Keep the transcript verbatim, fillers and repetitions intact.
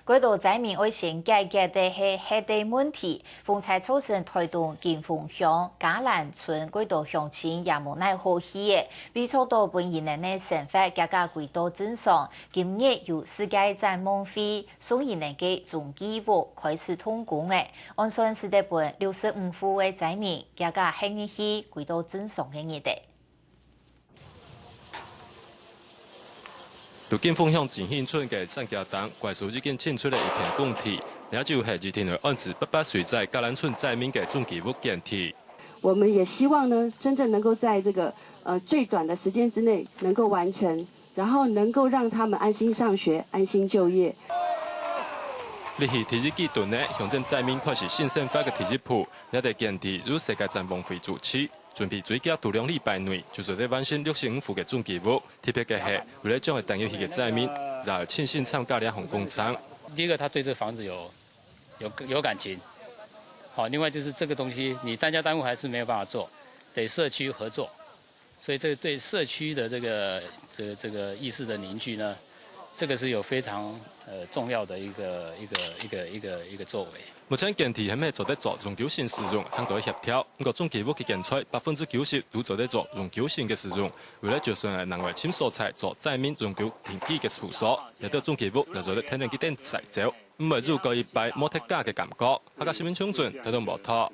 蓋多災民愛先解決个係核个問題，風災造成臺東金峰鄉嘉蘭村蓋多鄉親也無奈何去个，為著到分佢等个生活加加歸到正常，今日由世界展望會送佢等个中繼屋開始動工了，按算使得分六十五戶个災民加加歇入去歸到正常个日仔。 在金峰鄉振興村个山腳頂，怪手已經清出了一片工地，這就係二天內安置八八水災嘉蘭村災民个中繼屋建地。我們也希望呢，真正能夠在這個呃最短的時間之內能夠完成，然後能夠讓他們安心上學、安心就業。這係第一階段呢，鄉鎮災民開始新生活个第一步，這个建地由世界展望會主持。 準備最遽在兩禮拜內就做得完成六十五戶个中繼屋，特別个係，為了將會蹛入去个災民，也有親身參加這項工程。第一個，他對這房子有有有感情，好，另外就是這個東西，你單家單戶還是沒有辦法做，得社區合作，所以這對社區的這個這個這個意識的凝聚呢，這個是有非常呃重要的一個一個一個一個一個作為。 目前建地係毋係做得做永久性使用，還在協調。毋過中繼屋个建材百分之九十都做得做永久性个使用。未來就算係另外尋所在做災民永久定居个處所，這兜中繼屋也做得跈等佢等徙走，毋會又過一擺無忒價个感覺。客家新聞張俊，臺東報導。